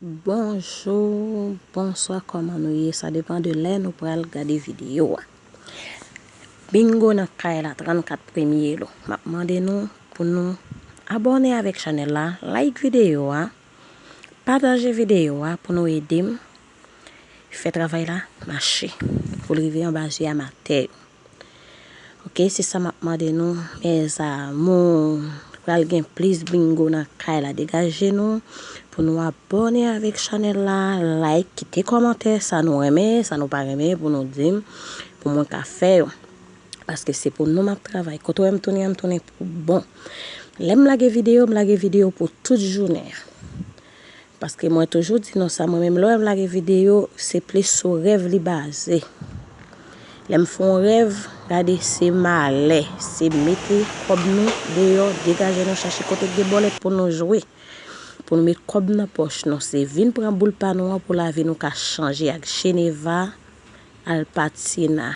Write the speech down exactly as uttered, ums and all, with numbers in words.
Bonjou, bonswa, kòman nou ye? Sa depann de lè nou pral gade videyo a. Bingo nan kay la, trannkat premye lo. M ap mande nou pou nou abòne avèk chanèl la, like videyo a, pataje videyo a pou nou ede m fè travay la mache, pou l rive anba zye amatè yo. Ok, se sa m ap mande nou, mes amours. Pral gen plis bingo nan kay la. Degaje nou pou nou abòne avèk chanèl la, like, kite kòmantè, sa nou renmen, sa nou pa renmen, pou nou di m, pou mwen ka fè yo. Paske se pou nou m ap travay. Kote w wè m tounen an, m tounen pou bon. Lè m lage videyo, m lage videyo pou tout jounen an. Paske mwen toujou di nou sa, mwen menm lè w wè m lage videyo, se plis sou rèv li baze. Lè m fè yon rèv, gade, se malè, se mete kòb nou deyò, degaje nou chache kote k gen bòlèt pou nou jwe. Pou nou met kòb nan pòch nou, se vin pran boul pa nou an pou lavi nou ka chanje ak Geneva, Alpatina.